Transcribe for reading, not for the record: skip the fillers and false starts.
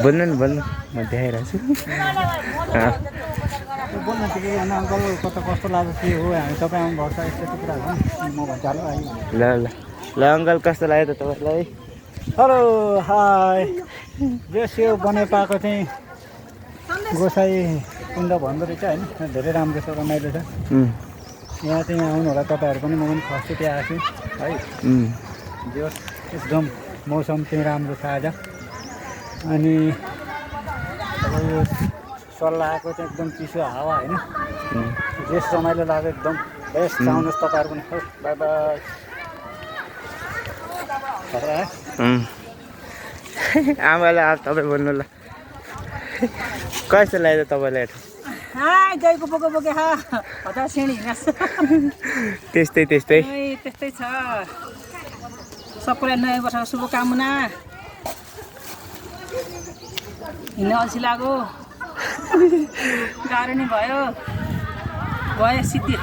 बोल्नु न बोल्नु म देखाइरहेको छु बोल्न ठिकै होइन अङ्कल कता कस्तो लाग्छ के हो हामी तपाईँ आउनु भएको छ यस्तो कुरा हो म भन्छ ल ल ल ल अङ्कल कस्तो लाग्यो त तपाईँलाई हेलो हाई बेस यो बनाइ पाएको चाहिँ गोसाई कुण्ड भन्दो रहेछ होइन धेरै राम्रो छ रमाइलो छ यहाँ चाहिँ आउनु होला तपाईँहरू पनि म पनि फर्स्टचोटि आएको छु है जो एकदम मौसम चाहिँ राम्रो छ आज अनि अब यो सल्लाहको चाहिँ एकदम चिसो हावा होइन बेस रमाइलो लाग्यो एकदम बेस्ट आउनुहोस् तपाईँहरू पनि बाई बाई आमालाई अब तपाईँ बोल्नु ल कस्तो लाग्यो तपाईँलाई गएको बोको बोके हतार श्रेणी त्यस्तै त्यस्तै त्यस्तै छ सबैलाई नयाँ वर्षको शुभकामना हिँड्न अल्छी लाग्यो गाह्रो नै भयो सिद्धि